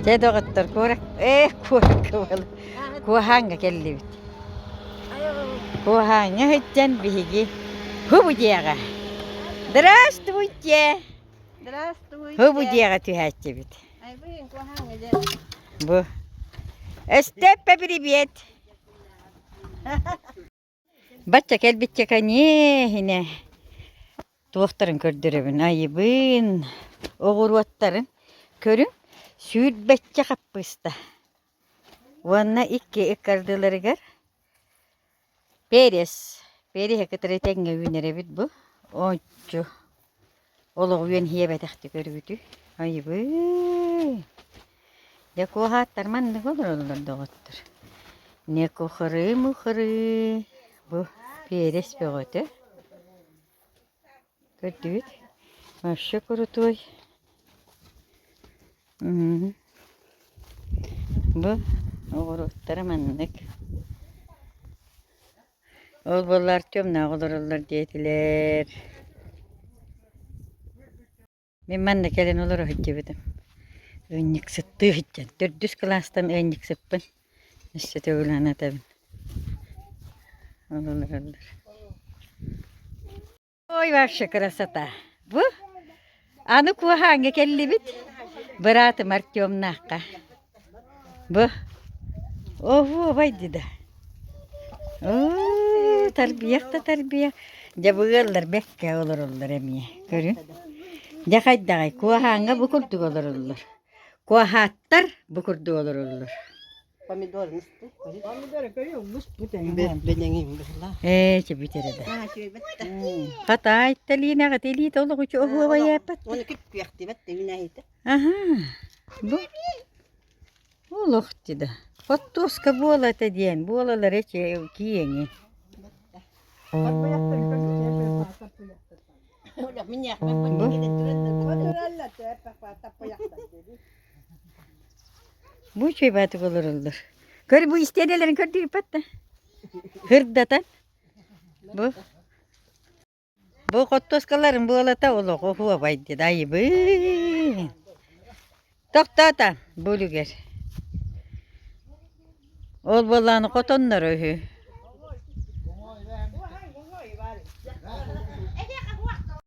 Дьэ доҕоттор, куорак, ээ куоракка буола Куоһааҥҥа кэллибит. Куоһааҥҥа сылдьан биһиги һубу дьиэҕэ Здравствуйте! Здравствуйте! Һубу дьиэҕэ түһээччибит. Бу Өстөппө привет! Бачча кэлбиччэ кэниэһинэ туохтарын көрдөрөбүн айыбын, оҕуруоттарын көрүҥ сүүрбэччэ хаппыыста уонна икки ыккардыларыгар перец, переһи кытары тэҥҥэ үүнэр эбит бу ончу Олоҕу үөн иһиэбэтэхтик өрүгүтүй айыбыы Дьэ куоһааттар маннык олороллор доҕоттор Не кухры-мухры бу перец бөҕөтө Көрдүгүт вообще крутой Бу оҕуруоттара маннык Ол буолла Артемнаах олороллор диэтилэр. Мин манна кэлэн олоро сылдьыбытым. Ыанньыксыттыы сылдьан. Төрдүс кылаастан ыанньыксыппын. Өссө төгүл санатабын. Ол олороллор. Ой, вообще красота. Бу аны куоһааҥҥа кэллибит. Быраатым Артемнаахха. Бу оһуобай да. Оо, тарбыйах да тарбыйах. Дьэ бу ыаллар бэккэ олороллор эмиэ. Көрүҥ. Дьэ хайдаҕай, куоһааҥҥа бу курдук олороллор. Куоһааттар бу курдук олороллор. Ээ, чэ бүтэрэ да. Хата Айталинаҕа илиитэ олох үчү оһуобай ээппэт. Аһаа, бу олох да. Хортуоска буолата диэн буолалар эчи киэҥи. Бу Бу үчүгэй баатык олороллор. Көр бу истиэнэлэрин көрдүүрбэт да. Һырдатан. Бу бу хортуоскаларын буолата олоҕу оһуобай диэн айыбын. Тохтоото бу үлүгэр. Ол буоллаҕына хотонноро үһү.